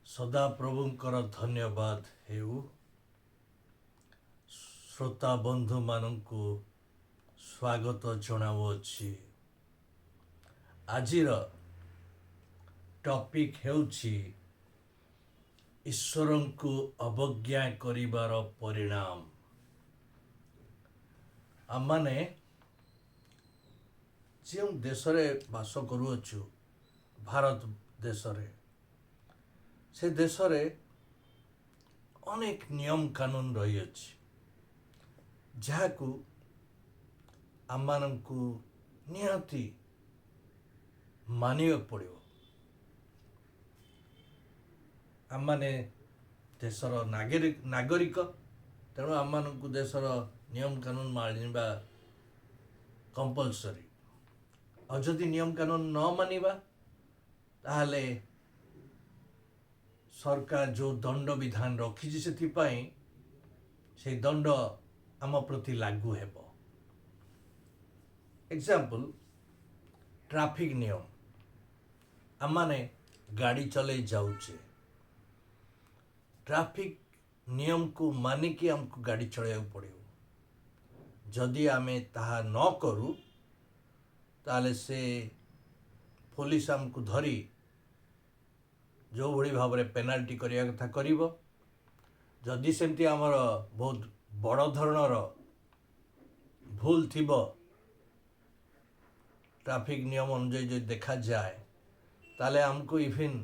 ସଦାପ୍ରଭୁଙ୍କର ଧନ୍ୟବାଦ ହେଉ। ଶ୍ରୋତା ବନ୍ଧୁମାନଙ୍କୁ ସ୍ୱାଗତ ଜଣାଉଅଛି। ଆଜିର ଟପିକ୍ ହେଉଛି ଈଶ୍ୱରଙ୍କୁ ଅବଜ୍ଞା କରିବାର ପରିଣାମ। ଆମମାନେ ଯେଉଁ ଦେଶରେ ବାସ କରୁଅଛୁ, ଭାରତ ଦେଶରେ, ସେ ଦେଶରେ ଅନେକ ନିୟମ କାନୁନ ରହିଅଛି, ଯାହାକୁ ଆମମାନଙ୍କୁ ନିହାତି ମାନିବାକୁ ପଡ଼ିବ। ଆମମାନେ ଦେଶର ନାଗରିକ, ତେଣୁ ଆମମାନଙ୍କୁ ଦେଶର ନିୟମ କାନୁନ ମାନିବା କମ୍ପଲସରି। ଆଉ ଯଦି ନିୟମ କାନୁନ ନ ମାନିବା, ତାହେଲେ ସରକାର ଯେଉଁ ଦଣ୍ଡ ବିଧାନ ରଖିଛି, ସେଥିପାଇଁ ସେଇ ଦଣ୍ଡ ଆମ ପ୍ରତି ଲାଗୁ ହେବ। ଏକ୍ଜାମ୍ପଲ, ଟ୍ରାଫିକ୍ ନିୟମ। ଆମମାନେ ଗାଡ଼ି ଚଲେଇ ଯାଉଛେ, ଟ୍ରାଫିକ୍ ନିୟମକୁ ମାନିକି ଆମକୁ ଗାଡ଼ି ଚଳାଇବାକୁ ପଡ଼ିବ। ଯଦି ଆମେ ତାହା ନ କରୁ, ତାହେଲେ ସେ ପୋଲିସ ଆମକୁ ଧରି ଯେଉଁଭଳି ଭାବରେ ପେନାଲ୍ଟି କରିବା କଥା କରିବ। ଯଦି ସେମିତି ଆମର ବହୁତ ବଡ଼ ଧରଣର ଭୁଲ ଥିବ, ଟ୍ରାଫିକ୍ ନିୟମ ଅନୁଯାୟୀ ଯଦି ଦେଖାଯାଏ, ତାହେଲେ ଆମକୁ ଇଭିନ୍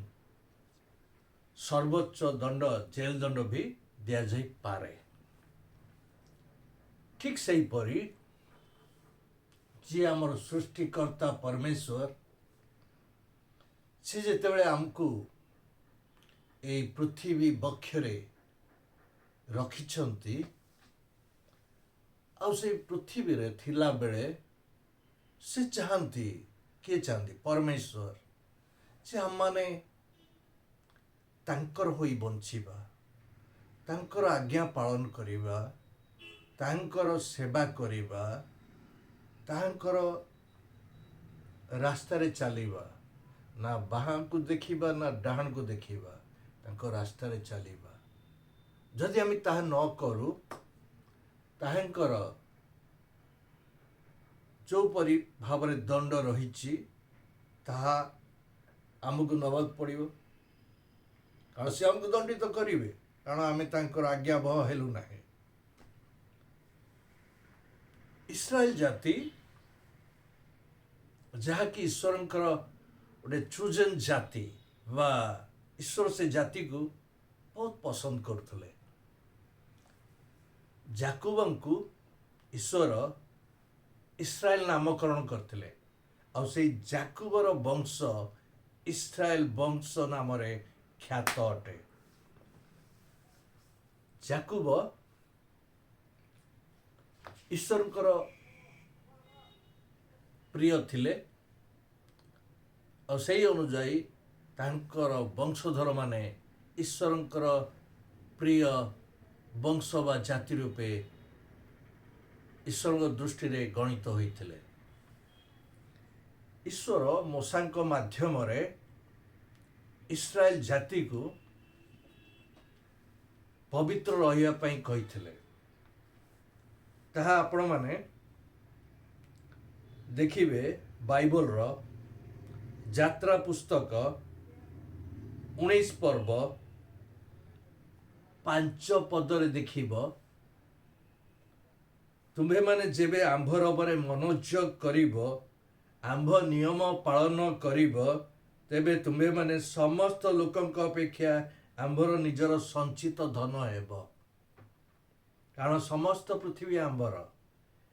ସର୍ବୋଚ୍ଚ ଦଣ୍ଡ, ଜେଲ ଦଣ୍ଡ ବି ଦିଆଯାଇପାରେ। ଠିକ୍ ସେହିପରି ଯିଏ ଆମର ସୃଷ୍ଟିକର୍ତ୍ତା ପରମେଶ୍ୱର, ସେ ଯେତେବେଳେ ଆମକୁ ଏଇ ପୃଥିବୀ ବକ୍ଷରେ ରଖିଛନ୍ତି, ଆଉ ସେଇ ପୃଥିବୀରେ ଥିଲାବେଳେ ସେ ଚାହାନ୍ତି, କିଏ ଚାହାନ୍ତି? ପରମେଶ୍ୱର, ଯେ ଆମମାନେ ତାଙ୍କର ହୋଇ ବଞ୍ଚିବା, ତାଙ୍କର ଆଜ୍ଞା ପାଳନ କରିବା, ତାଙ୍କର ସେବା କରିବା, ତାଙ୍କର ରାସ୍ତାରେ ଚାଲିବା, ନା ବାହାଁକୁ ଦେଖିବା ନା ଡାହାଣକୁ ଦେଖିବା, ତାଙ୍କ ରାସ୍ତାରେ ଚାଲିବା। ଯଦି ଆମେ ତାହା ନ କରୁ, ତାହାଙ୍କର ଯେଉଁପରି ଭାବରେ ଦଣ୍ଡ ରହିଛି, ତାହା ଆମକୁ ନେବାକୁ ପଡ଼ିବ। କାରଣ ସେ ଆମକୁ ଦଣ୍ଡିତ କରିବେ, କାରଣ ଆମେ ତାଙ୍କର ଆଜ୍ଞାବହ ହେଲୁ ନାହିଁ। ଇସ୍ରାଏଲ ଜାତି, ଯାହାକି ଈଶ୍ୱରଙ୍କର ଗୋଟେ ଚୁଜେନ୍ ଜାତି ବା ଈଶ୍ୱର ସେ ଜାତିକୁ ବହୁତ ପସନ୍ଦ କରୁଥିଲେ। ଜାକୁବଙ୍କୁ ଈଶ୍ୱର ଇସ୍ରାଏଲ ନାମକରଣ କରିଥିଲେ, ଆଉ ସେଇ ଜାକୁବର ବଂଶ ଇସ୍ରାଏଲ ବଂଶ ନାମରେ ଖ୍ୟାତ ଅଟେ। ଜାକୁବ ଈଶ୍ୱରଙ୍କର ପ୍ରିୟ ଥିଲେ, ଆଉ ସେଇ ଅନୁଯାୟୀ ତାଙ୍କର ବଂଶଧରମାନେ ଈଶ୍ୱରଙ୍କର ପ୍ରିୟ ବଂଶ ବା ଜାତି ରୂପେ ଈଶ୍ୱରଙ୍କ ଦୃଷ୍ଟିରେ ଗଣିତ ହୋଇଥିଲେ। ଈଶ୍ୱର ମୋଶାଙ୍କ ମାଧ୍ୟମରେ ଇସ୍ରାଏଲ ଜାତିକୁ ପବିତ୍ର ରହିବା ପାଇଁ କହିଥିଲେ। ତାହା ଆପଣମାନେ ଦେଖିବେ ବାଇବଲର ଯାତ୍ରା ପୁସ୍ତକ 19 ପର୍ବ 5 ପଦରେ ଦେଖିବ, "ତୁମ୍ଭେମାନେ ଯେବେ ଆମ୍ଭ ରବରେ ମନୋଯୋଗ କରିବ, ଆମ୍ଭ ନିୟମ ପାଳନ କରିବ, ତେବେ ତୁମ୍ଭେମାନେ ସମସ୍ତ ଲୋକଙ୍କ ଅପେକ୍ଷା ଆମ୍ଭର ନିଜର ସଞ୍ଚିତ ଧନ ହେବ।" କାରଣ ସମସ୍ତ ପୃଥିବୀ ଆମ୍ଭର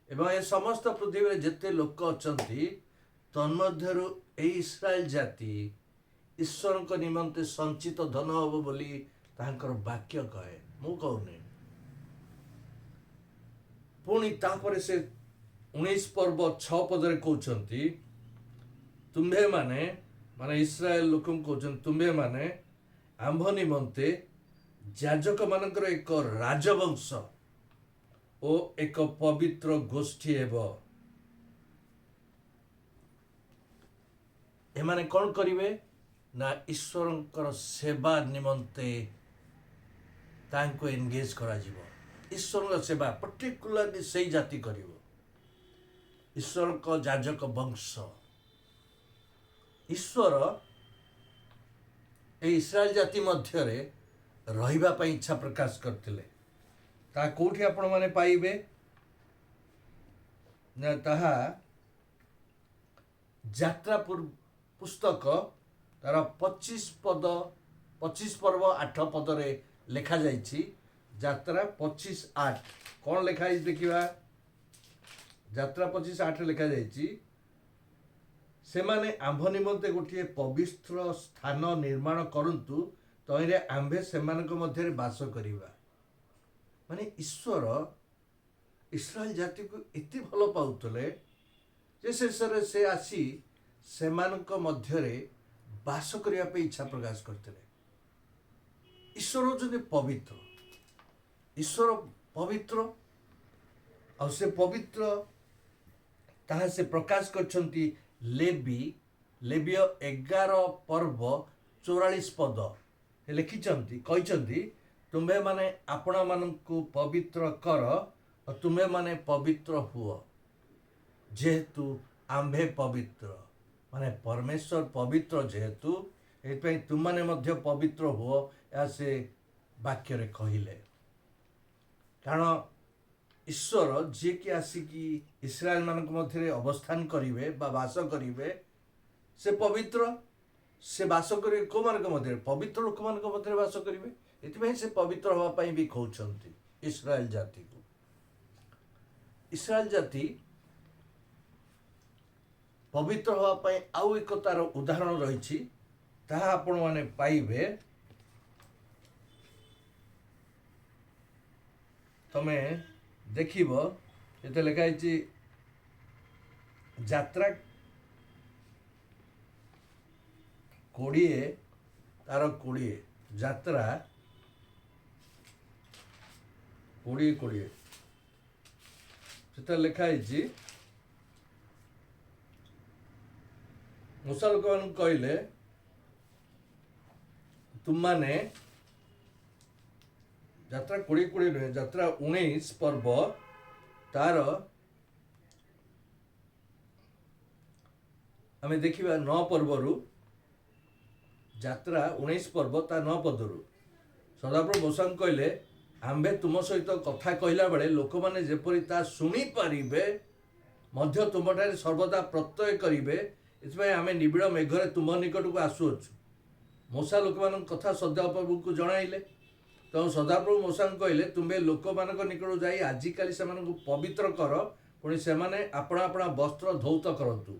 ଏବଂ ଏ ସମସ୍ତ ପୃଥିବୀରେ ଯେତେ ଲୋକ ଅଛନ୍ତି, ତନ୍ମଧ୍ୟରୁ ଏଇ ଇସ୍ରାଏଲ ଜାତି ଈଶ୍ୱରଙ୍କ ନିମନ୍ତେ ସଞ୍ଚିତ ଧନ ହେବ ବୋଲି ତାହାଙ୍କର ବାକ୍ୟ କହେ, ମୁଁ କହୁନି। ପୁଣି ତାପରେ ସେ 19 ପର୍ବ 6 ପଦରେ କହୁଛନ୍ତି, ତୁମ୍ଭେମାନେ, ମାନେ ଇସ୍ରାଏଲ ଲୋକଙ୍କୁ କହୁଛନ୍ତି, "ତୁମ୍ଭେମାନେ ଆମ୍ଭ ନିମନ୍ତେ ଯାଜକମାନଙ୍କର ଏକ ରାଜବଂଶ ଓ ଏକ ପବିତ୍ର ଗୋଷ୍ଠୀ ହେବ।" ଏମାନେ କ'ଣ କରିବେ? ନା ଈଶ୍ୱରଙ୍କର ସେବା ନିମନ୍ତେ ତାଙ୍କୁ ଏନଗେଜ୍ କରାଯିବ। ଈଶ୍ୱରଙ୍କ ସେବା ପର୍ଟିକୁଲାରଲି ସେଇ ଜାତି କରିବ, ଈଶ୍ୱରଙ୍କ ଯାଜକ ବଂଶ। ଈଶ୍ୱର ଏଇ ଇସ୍ରାଏଲ ଜାତି ମଧ୍ୟରେ ରହିବା ପାଇଁ ଇଚ୍ଛା ପ୍ରକାଶ କରିଥିଲେ। ତାହା କେଉଁଠି ଆପଣମାନେ ପାଇବେ ନା, ତାହା ଯାତ୍ରା ପୁସ୍ତକ ତାର 25 ପଦ, 25 ପର୍ବ 8 ପଦରେ ଲେଖାଯାଇଛି। ଯାତ୍ରା 25:8 କ'ଣ ଲେଖା ହେଇଛି ଦେଖିବା। ଯାତ୍ରା 25:8ରେ ଲେଖାଯାଇଛି, ସେମାନେ ଆମ୍ଭ ନିମନ୍ତେ ଗୋଟିଏ ପବିତ୍ର ସ୍ଥାନ ନିର୍ମାଣ କରନ୍ତୁ, ତହିଁରେ ଆମ୍ଭେ ସେମାନଙ୍କ ମଧ୍ୟରେ ବାସ କରିବା। ମାନେ ଈଶ୍ୱର ଇସ୍ରାଏଲ ଜାତିକୁ ଏତେ ଭଲ ପାଉଥିଲେ ଯେ ଶେଷରେ ସେ ଆସି ସେମାନଙ୍କ ମଧ୍ୟରେ ବାସ କରିବା ପାଇଁ ଇଚ୍ଛା ପ୍ରକାଶ କରିଥିଲେ। ଈଶ୍ୱର ହେଉଛନ୍ତି ପବିତ୍ର, ଈଶ୍ୱର ପବିତ୍ର, ଆଉ ସେ ପବିତ୍ର ତାହା ସେ ପ୍ରକାଶ କରିଛନ୍ତି ଲେବିୟ 11 ପର୍ବ 44 ପଦ ଲେଖିଛନ୍ତି, କହିଛନ୍ତି, ତୁମ୍ଭେମାନେ ଆପଣମାନଙ୍କୁ ପବିତ୍ର କର ଓ ତୁମ୍ଭେମାନେ ପବିତ୍ର ହୁଅ, ଯେହେତୁ ଆମ୍ଭେ ପବିତ୍ର। ମାନେ ପରମେଶ୍ୱର ପବିତ୍ର ଯେହେତୁ, ଏଥିପାଇଁ ତୁମମାନେ ମଧ୍ୟ ପବିତ୍ର ହୁଅ, ଏହା ସେ ବାକ୍ୟରେ କହିଲେ। କାରଣ ଈଶ୍ୱର ଯିଏକି ଆସିକି ଇସ୍ରାଏଲମାନଙ୍କ ମଧ୍ୟରେ ଅବସ୍ଥାନ କରିବେ ବା ବାସ କରିବେ, ସେ ପବିତ୍ର। ସେ ବାସ କରିବେ କେଉଁମାନଙ୍କ ମଧ୍ୟରେ? ପବିତ୍ର ଲୋକମାନଙ୍କ ମଧ୍ୟରେ ବାସ କରିବେ। ଏଥିପାଇଁ ସେ ପବିତ୍ର ହେବା ପାଇଁ ବି କହୁଛନ୍ତି ଇସ୍ରାଏଲ ଜାତିକୁ। ଇସ୍ରାଏଲ ଜାତି ପବିତ୍ର ହେବା ପାଇଁ ଆଉ ଏକ ତାର ଉଦାହରଣ ରହିଛି, ତାହା ଆପଣମାନେ ପାଇବେ। ତମେ ଦେଖିବ ଏତେ ଲେଖା ହେଇଛି ଯାତ୍ରା 20 ତାର 20, ଯାତ୍ରା 20:20 ସେଟା ଲେଖା ହେଇଛି, ମୋଶା ଲୋକମାନଙ୍କୁ କହିଲେ, ତୁମମାନେ ଯାତ୍ରା 20:20 ନୁହେଁ, ଯାତ୍ରା 19 ପର୍ବ ତାର ଆମେ ଦେଖିବା 9 ପର୍ବରୁ, ଯାତ୍ରା 19 ପର୍ବ ତା 9 ପଦରୁ। ସଦାପ୍ରଭୁ ମୋଶାଙ୍କୁ କହିଲେ, ଆମ୍ଭେ ତୁମ ସହିତ କଥା କହିଲା ବେଳେ ଲୋକମାନେ ଯେପରି ତା ଶୁଣିପାରିବେ ମଧ୍ୟ ତୁମଠାରେ ସର୍ବଦା ପ୍ରତ୍ୟୟ କରିବେ, ଏଥିପାଇଁ ଆମେ ନିବିଡ଼ ମେଘରେ ତୁମ ନିକଟକୁ ଆସୁଅଛୁ। ମୋଶା ଲୋକମାନଙ୍କ କଥା ସଦାପ୍ରଭୁଙ୍କୁ ଜଣାଇଲେ। ତେଣୁ ସଦାପ୍ରଭୁ ମୋଶାଙ୍କୁ କହିଲେ, ତୁମ୍ଭେ ଲୋକମାନଙ୍କ ନିକଟକୁ ଯାଇ ଆଜିକାଲି ସେମାନଙ୍କୁ ପବିତ୍ର କର, ପୁଣି ସେମାନେ ଆପଣା ଆପଣା ବସ୍ତ୍ର ଧୌତ କରନ୍ତୁ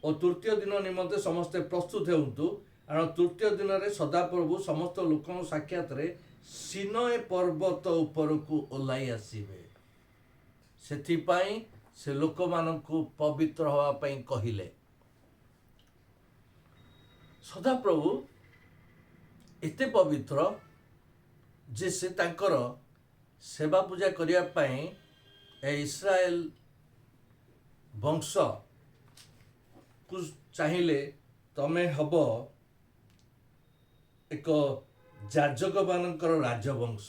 ଓ ତୃତୀୟ ଦିନ ନିମନ୍ତେ ସମସ୍ତେ ପ୍ରସ୍ତୁତ ହେଉନ୍ତୁ। କାରଣ ତୃତୀୟ ଦିନରେ ସଦାପ୍ରଭୁ ସମସ୍ତ ଲୋକଙ୍କ ସାକ୍ଷାତରେ ସିନୟ ପର୍ବତ ଉପରକୁ ଓହ୍ଲାଇ ଆସିବେ। ସେଥିପାଇଁ ସେ ଲୋକମାନଙ୍କୁ ପବିତ୍ର ହେବା ପାଇଁ କହିଲେ। ସଦାପ୍ରଭୁ ଏତେ ପବିତ୍ର ଯେ ସେ ତାଙ୍କର ସେବା ପୂଜା କରିବା ପାଇଁ ଏ ଇସ୍ରାଏଲ ବଂଶକୁ ଚାହିଁଲେ, ତମେ ହବ ଏକ ଯାଜକମାନଙ୍କର ରାଜବଂଶ,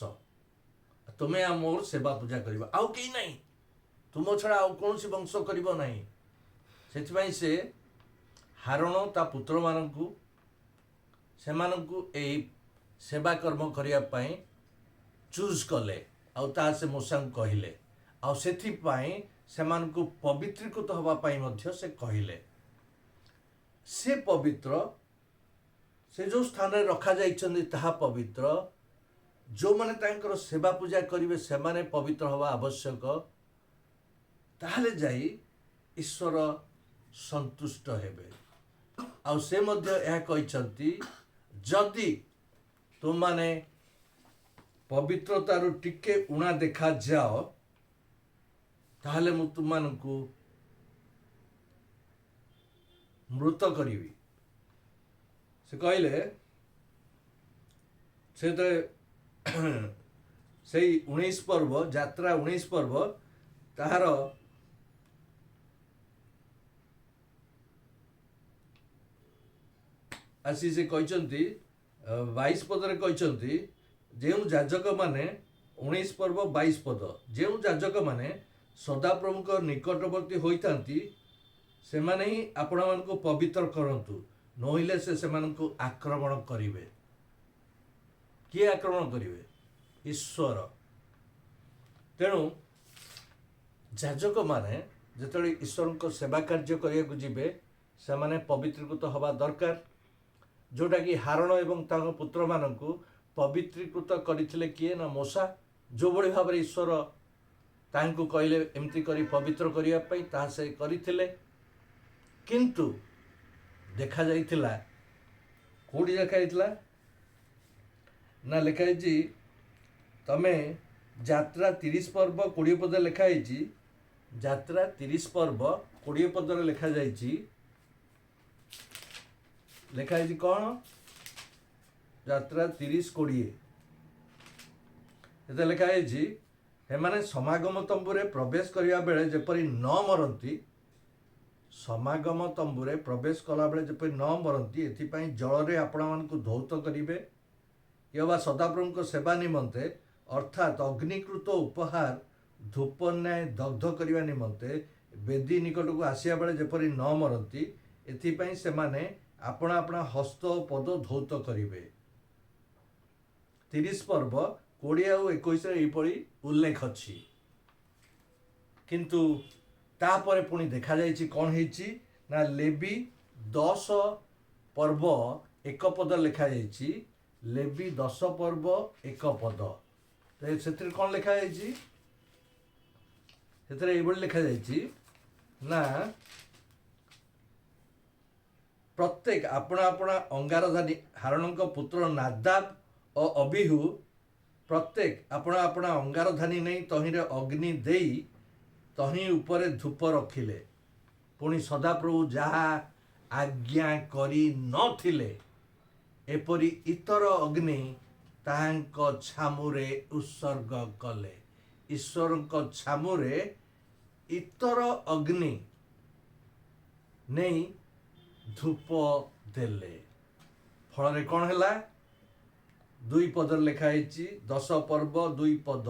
ତୁମେ ମୋର ସେବା ପୂଜା କରିବ, ଆଉ କେହି ନାହିଁ, ତୁମ ଛଡ଼ା ଆଉ କୌଣସି ବଂଶ କରିବ ନାହିଁ। ସେଥିପାଇଁ ସେ ହାରୋଣ ତା ପୁତ୍ରମାନଙ୍କୁ ସେମାନଙ୍କୁ ଏଇ ସେବା କର୍ମ କରିବା ପାଇଁ ଚୁଜ୍ କଲେ, ଆଉ ତାହା ସେ ମୋଶାଙ୍କୁ କହିଲେ। ଆଉ ସେଥିପାଇଁ ସେମାନଙ୍କୁ ପବିତ୍ରୀକୃତ ହେବା ପାଇଁ ମଧ୍ୟ ସେ କହିଲେ। ସେ ପବିତ୍ର, ସେ ଯେଉଁ ସ୍ଥାନରେ ରଖାଯାଇଛନ୍ତି ତାହା ପବିତ୍ର। ଯେଉଁମାନେ ତାଙ୍କର ସେବା ପୂଜା କରିବେ ସେମାନେ ପବିତ୍ର ହେବା ଆବଶ୍ୟକ, ତାହେଲେ ଯାଇ ଈଶ୍ୱର ସନ୍ତୁଷ୍ଟ ହେବେ। ଆଉ ସେ ମଧ୍ୟ ଏହା କହିଛନ୍ତି, ଯଦି ତୁମମାନେ ପବିତ୍ରତାରୁ ଟିକେ ଉଣା ଦେଖାଯାଅ, ତାହେଲେ ମୁଁ ତୁମମାନଙ୍କୁ ମୃତ କରିବି। ସେ କହିଲେ, ସେ ସେଇ 19 ପର୍ବ, ଯାତ୍ରା 19 ପର୍ବ ତାହାର ଆସି ସେ କହିଛନ୍ତି, 22 ପଦରେ କହିଛନ୍ତି, ଯେଉଁ ଯାଜକମାନେ, 19 ପର୍ବ 22 ପଦ, ଯେଉଁ ଯାଜକମାନେ ସଦାପ୍ରଭୁଙ୍କ ନିକଟବର୍ତ୍ତୀ ହୋଇଥାନ୍ତି, ସେମାନେ ହିଁ ଆପଣମାନଙ୍କୁ ପବିତ୍ର କରନ୍ତୁ, ନୋହିଲେ ସେ ସେମାନଙ୍କୁ ଆକ୍ରମଣ କରିବେ। କିଏ ଆକ୍ରମଣ କରିବେ? ଈଶ୍ୱର। ତେଣୁ ଯାଜକମାନେ ଯେତେବେଳେ ଈଶ୍ୱରଙ୍କ ସେବା କାର୍ଯ୍ୟ କରିବାକୁ ଯିବେ, ସେମାନେ ପବିତ୍ରୀକୃତ ହେବା ଦରକାର। ଯେଉଁଟାକି ହାରଣ ଏବଂ ତାଙ୍କ ପୁତ୍ରମାନଙ୍କୁ ପବିତ୍ରୀକୃତ କରିଥିଲେ କିଏ ନା ମୋଶା। ଯେଉଁଭଳି ଭାବରେ ଈଶ୍ୱର ତାଙ୍କୁ କହିଲେ ଏମିତି କରି ପବିତ୍ର କରିବା ପାଇଁ, ତାହା ସେ କରିଥିଲେ। କିନ୍ତୁ ଦେଖାଯାଇଥିଲା, କେଉଁଠି ଦେଖାଯାଇଥିଲା ନା ଲେଖା ହେଇଛି, ତମେ ଯାତ୍ରା 30 ପର୍ବ 20 ପଦରେ ଲେଖା ହେଇଛି। ଯାତ୍ରା 30 ପର୍ବ 20 ପଦରେ ଲେଖାଯାଇଛି। ଲେଖା ହେଇଛି କ'ଣ? ଯାତ୍ରା 30:20, ଏତେ ଲେଖା ହେଇଛି, ଏମାନେ ସମାଗମ ତମ୍ବୁରେ ପ୍ରବେଶ କରିବା ବେଳେ ଯେପରି ନ ମରନ୍ତି, ସମାଗମ ତମ୍ବୁରେ ପ୍ରବେଶ କଲାବେଳେ ଯେପରି ନ ମରନ୍ତି, ଏଥିପାଇଁ ଜଳରେ ଆପଣମାନଙ୍କୁ ଧୌତ କରିବେ। କିମ୍ବା ସଦାପ୍ରଭୁଙ୍କ ସେବା ନିମନ୍ତେ, ଅର୍ଥାତ୍ ଅଗ୍ନିକୃତ ଉପହାର ଧୂପ ନ୍ୟାୟ ଦଗ୍ଧ କରିବା ନିମନ୍ତେ ବେଦୀ ନିକଟକୁ ଆସିବା ବେଳେ ଯେପରି ନ ମରନ୍ତି, ଏଥିପାଇଁ ସେମାନେ ଆପଣା ଆପଣା ହସ୍ତ ଓ ପଦ ଧୌତ କରିବେ। 30 ପର୍ବ 20 ଆଉ 21ରେ ଏହିପରି ଉଲ୍ଲେଖ ଅଛି। କିନ୍ତୁ ତାପରେ ପୁଣି ଦେଖାଯାଇଛି କ'ଣ ହେଇଛି ନା ଲେବି 10 ପର୍ବ 1 ପଦ ଲେଖାଯାଇଛି। ଲେବି 10 ପର୍ବ 1 ପଦ, ତ ସେଥିରେ କ'ଣ ଲେଖାଯାଇଛି? ସେଥିରେ ଏଇଭଳି ଲେଖାଯାଇଛି ନା, ପ୍ରତ୍ୟେକ ଆପଣା ଆପଣା ଅଙ୍ଗାରଧାନୀ, ହାରଣଙ୍କ ପୁତ୍ର ନାଦାବ ଓ ଅବିହୁ ପ୍ରତ୍ୟେକ ଆପଣା ଆପଣା ଅଙ୍ଗାରଧାନୀ ନେଇ ତହିଁରେ ଅଗ୍ନି ଦେଇ ତହିଁ ଉପରେ ଧୂପ ରଖିଲେ। ପୁଣି ସଦାପ୍ରଭୁ ଯାହା ଆଜ୍ଞା କରି ନଥିଲେ, ଏପରି ଇତର ଅଗ୍ନି ତାହାଙ୍କ ଛାମୁରେ ଉତ୍ସର୍ଗ କଲେ। ଈଶ୍ୱରଙ୍କ ଛାମୁରେ ଇତର ଅଗ୍ନି ନେଇ ଧୂପ ଦେଲେ। ଫଳରେ କ'ଣ ହେଲା? 2 ପଦରେ ଲେଖା ହେଇଛି, 10 ପର୍ବ 2 ପଦ,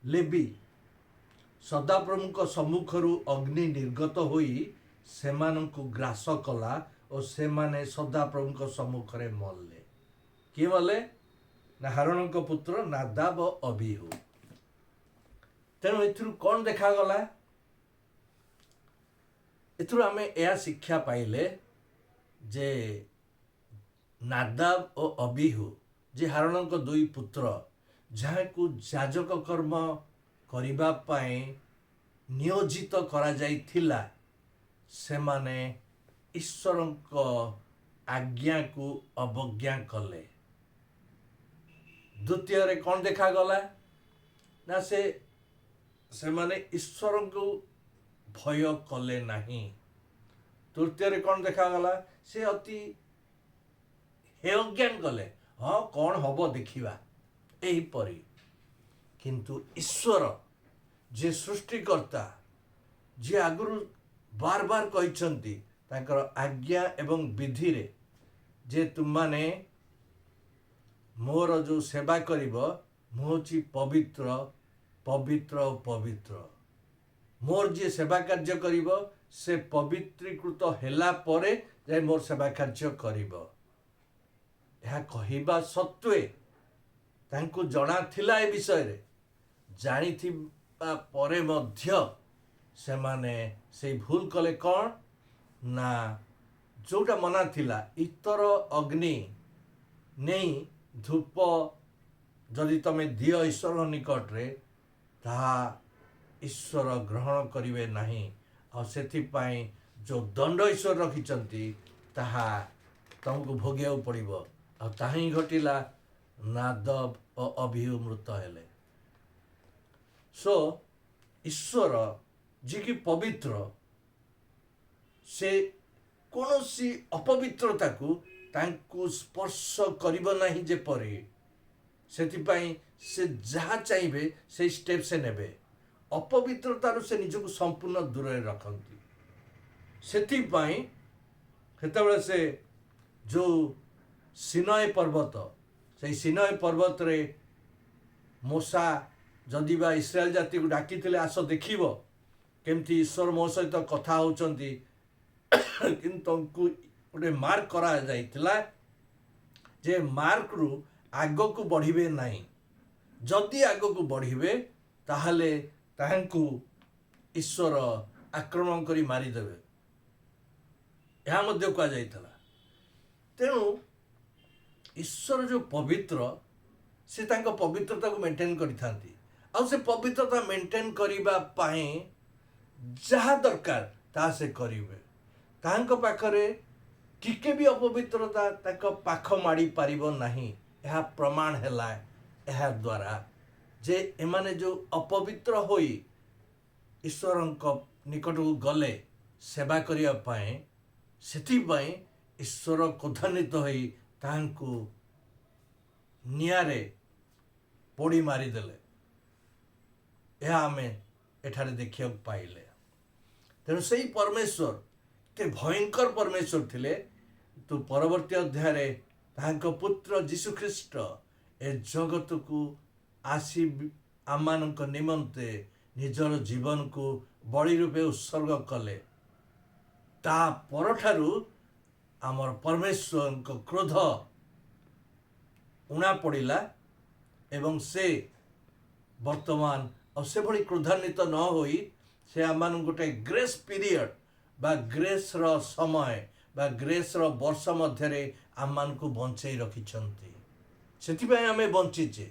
ଲେବି, ସଦାପ୍ରଭୁଙ୍କ ସମ୍ମୁଖରୁ ଅଗ୍ନି ନିର୍ଗତ ହୋଇ ସେମାନଙ୍କୁ ଗ୍ରାସ କଲା ଓ ସେମାନେ ସଦାପ୍ରଭୁଙ୍କ ସମ୍ମୁଖରେ ମଲେ। କିଏ ମଲେ ନା ହାରଣଙ୍କ ପୁତ୍ର ନାଦାବ, ଅବିହୁ। ତେଣୁ ଏଥିରୁ କ'ଣ ଦେଖାଗଲା? ଏଥିରୁ ଆମେ ଏହା ଶିକ୍ଷା ପାଇଲେ ଯେ ନାଦାବ ଓ ଅବିହୁ, ଯେ ହାରଣଙ୍କ ଦୁଇ ପୁତ୍ର, ଯାହାକୁ ଯାଜକ କର୍ମ କରିବା ପାଇଁ ନିୟୋଜିତ କରାଯାଇଥିଲା, ସେମାନେ ଈଶ୍ୱରଙ୍କ ଆଜ୍ଞାକୁ ଅବଜ୍ଞା କଲେ। ଦ୍ୱିତୀୟରେ କ'ଣ ଦେଖାଗଲା ନା ସେମାନେ ଈଶ୍ୱରଙ୍କୁ ଭୟ କଲେ ନାହିଁ। ତୃତୀୟରେ କ'ଣ ଦେଖାଗଲା? ସେ ଅତି ହେୟଜ୍ଞାନ କଲେ, ହଁ, କ'ଣ ହବ ଦେଖିବା, ଏହିପରି। କିନ୍ତୁ ଈଶ୍ୱର ଯିଏ ସୃଷ୍ଟିକର୍ତ୍ତା, ଯିଏ ଆଗରୁ ବାର ବାର କହିଛନ୍ତି ତାଙ୍କର ଆଜ୍ଞା ଏବଂ ବିଧିରେ ଯେ ତୁମମାନେ ମୋର ଯେଉଁ ସେବା କରିବ, ମୁଁ ହେଉଛି ପବିତ୍ର, ପବିତ୍ର ଓ ପବିତ୍ର। ମୋର ଯିଏ ସେବା କାର୍ଯ୍ୟ କରିବ, ସେ ପବିତ୍ରୀକୃତ ହେଲା ପରେ ଯାଇ ମୋର ସେବା କାର୍ଯ୍ୟ କରିବ। ଏହା କହିବା ସତ୍ତ୍ୱେ ତାଙ୍କୁ ଜଣା ଥିଲା ଏ ବିଷୟରେ। ଜାଣିଥିବା ପରେ ମଧ୍ୟ ସେମାନେ ସେଇ ଭୁଲ କଲେ। କ'ଣ ନା ଯେଉଁଟା ମନା ଥିଲା, ଇତର ଅଗ୍ନି ନେଇ ଧୂପ ଯଦି ତମେ ଦିଅ ଈଶ୍ୱରଙ୍କ ନିକଟରେ, ତାହା ଈଶ୍ୱର ଗ୍ରହଣ କରିବେ ନାହିଁ। ଆଉ ସେଥିପାଇଁ ଯେଉଁ ଦଣ୍ଡ ଈଶ୍ୱର ରଖିଛନ୍ତି, ତାହା ତମକୁ ଭୋଗିବାକୁ ପଡ଼ିବ। ଆଉ ତାହା ହିଁ ଘଟିଲା, ନାଦବ ଓ ଅବିହୁ ମୃତ ହେଲେ। ସୋ ଈଶ୍ୱର ଯିଏକି ପବିତ୍ର, ସେ କୌଣସି ଅପବିତ୍ରତାକୁ ତାଙ୍କୁ ସ୍ପର୍ଶ କରିବ ନାହିଁ ଯେପରି, ସେଥିପାଇଁ ସେ ଯାହା ଚାହିଁବେ ସେଇ ଷ୍ଟେପ୍ ସେ ନେବେ। ଅପବିତ୍ରତାରୁ ସେ ନିଜକୁ ସମ୍ପୂର୍ଣ୍ଣ ଦୂରରେ ରଖନ୍ତି। ସେଥିପାଇଁ ସେତେବେଳେ ସେ ଯେଉଁ ସିନୟ ପର୍ବତ, ସେଇ ସିନୟ ପର୍ବତରେ ମୋଶା ଯଦି ବା ଇସ୍ରାଏଲ ଜାତିକୁ ଡାକିଥିଲେ, "ଆସ ଦେଖିବ କେମିତି ଈଶ୍ୱର ମୋ ସହିତ କଥା ହେଉଛନ୍ତି," କିନ୍ତୁ ତାଙ୍କୁ ଗୋଟେ ମାର୍କ କରାଯାଇଥିଲା ଯେ ମାର୍କରୁ ଆଗକୁ ବଢ଼ିବେ ନାହିଁ। ଯଦି ଆଗକୁ ବଢ଼ିବେ, ତାହେଲେ ତାହାଙ୍କୁ ଈଶ୍ୱର ଆକ୍ରମଣ କରି ମାରିଦେବେ, ଏହା ମଧ୍ୟ କୁହାଯାଇଥିଲା। ତେଣୁ ଈଶ୍ୱର ଯେଉଁ ପବିତ୍ର, ସେ ତାଙ୍କ ପବିତ୍ରତାକୁ ମେଣ୍ଟେନ୍ କରିଥାନ୍ତି ଆଉ ସେ ପବିତ୍ରତା ମେଣ୍ଟେନ୍ କରିବା ପାଇଁ ଯାହା ଦରକାର ତାହା ସେ କରିବେ। ତାହାଙ୍କ ପାଖରେ ଟିକେ ବି ଅପବିତ୍ରତା ତାଙ୍କ ପାଖ ମାଡ଼ି ପାରିବ ନାହିଁ। ଏହା ପ୍ରମାଣ ହେଲା ଏହା ଦ୍ୱାରା ଯେ ଏମାନେ ଯେଉଁ ଅପବିତ୍ର ହୋଇ ଈଶ୍ୱରଙ୍କ ନିକଟକୁ ଗଲେ ସେବା କରିବା ପାଇଁ, ସେଥିପାଇଁ ଈଶ୍ୱର କ୍ରୋଧାନ୍ୱିତ ହୋଇ ତାହାଙ୍କୁ ନିଆଁରେ ପୋଡ଼ି ମାରିଦେଲେ। ଏହା ଆମେ ଏଠାରେ ଦେଖିବାକୁ ପାଇଲେ। ତେଣୁ ସେଇ ପରମେଶ୍ୱର ଏତେ ଭୟଙ୍କର ପରମେଶ୍ୱର ଥିଲେ, କିନ୍ତୁ ପରବର୍ତ୍ତୀ ଅଧ୍ୟାୟରେ ତାହାଙ୍କ ପୁତ୍ର ଯୀଶୁଖ୍ରୀଷ୍ଟ ଏ ଜଗତକୁ ଆସି ଆମମାନଙ୍କ ନିମନ୍ତେ ନିଜର ଜୀବନକୁ ବଳି ରୂପେ ଉତ୍ସର୍ଗ କଲେ। ତା ପରଠାରୁ ଆମର ପରମେଶ୍ୱରଙ୍କ କ୍ରୋଧ ଉଣା ପଡ଼ିଲା ଏବଂ ସେ ବର୍ତ୍ତମାନ ଆଉ ସେଭଳି କ୍ରୋଧାନ୍ୱିତ ନ ହୋଇ ସେ ଆମମାନଙ୍କୁ ଗୋଟେ ଗ୍ରେସ୍ ପିରିୟଡ଼ ବା ଗ୍ରେସ୍ର ସମୟ ବା ଗ୍ରେସ୍ର ବର୍ଷ ମଧ୍ୟରେ ଆମମାନଙ୍କୁ ବଞ୍ଚେଇ ରଖିଛନ୍ତି। ସେଥିପାଇଁ ଆମେ ବଞ୍ଚିଛେ।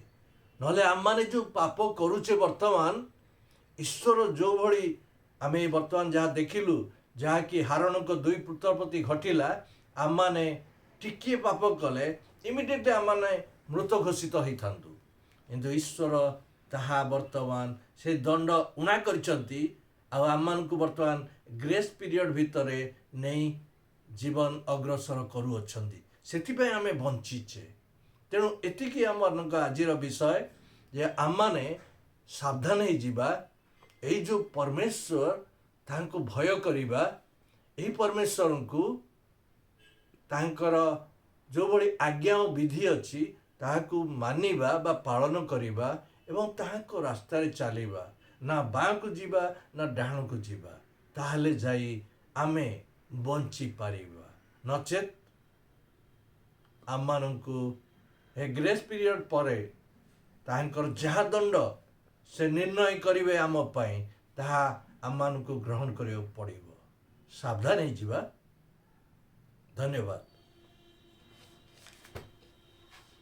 ନହେଲେ ଆମମାନେ ଯେଉଁ ପାପ କରୁଛେ ବର୍ତ୍ତମାନ, ଈଶ୍ୱର ଯେଉଁଭଳି ଆମେ ବର୍ତ୍ତମାନ ଯାହା ଦେଖିଲୁ, ଯାହାକି ହାରଣଙ୍କ ଦୁଇ ପୁତ୍ର ପ୍ରତି ଘଟିଲା, ଆମମାନେ ଟିକିଏ ପାପ କଲେ ଇମିଡ଼ିଏଟଲି ଆମମାନେ ମୃତ ଘୋଷିତ ହେଇଥାନ୍ତୁ। କିନ୍ତୁ ଈଶ୍ୱର ତାହା ବର୍ତ୍ତମାନ ସେ ଦଣ୍ଡ ଉଣା କରିଛନ୍ତି ଆଉ ଆମମାନଙ୍କୁ ବର୍ତ୍ତମାନ ଗ୍ରେସ୍ ପିରିୟଡ଼ ଭିତରେ ନେଇ ଜୀବନ ଅଗ୍ରସର କରୁଅଛନ୍ତି। ସେଥିପାଇଁ ଆମେ ବଞ୍ଚିଛେ। ତେଣୁ ଏତିକି ଆମମାନଙ୍କ ଆଜିର ବିଷୟ ଯେ ଆମମାନେ ସାବଧାନ ହେଇଯିବା। ଏଇ ଯେଉଁ ପରମେଶ୍ୱର, ତାହାଙ୍କୁ ଭୟ କରିବା। ଏହି ପରମେଶ୍ୱରଙ୍କୁ ତାଙ୍କର ଯେଉଁଭଳି ଆଜ୍ଞା ଓ ବିଧି ଅଛି, ତାହାକୁ ମାନିବା ବା ପାଳନ କରିବା ଏବଂ ତାହାଙ୍କ ରାସ୍ତାରେ ଚାଲିବା, ନା ବାଁକୁ ଯିବା ନା ଡାହାଣକୁ ଯିବା, ତାହେଲେ ଯାଇ ଆମେ ବଞ୍ଚିପାରିବା। ନଚେତ୍ ଆମମାନଙ୍କୁ ଏ ଗ୍ରେସ୍ ପିରିୟଡ଼ ପରେ ତାହାଙ୍କର ଯାହା ଦଣ୍ଡ ସେ ନିର୍ଣ୍ଣୟ କରିବେ ଆମ ପାଇଁ, ତାହା ଆମମାନଙ୍କୁ ଗ୍ରହଣ କରିବାକୁ ପଡ଼ିବ। ସାବଧାନ ହେଇଯିବା। ଧନ୍ୟବାଦ।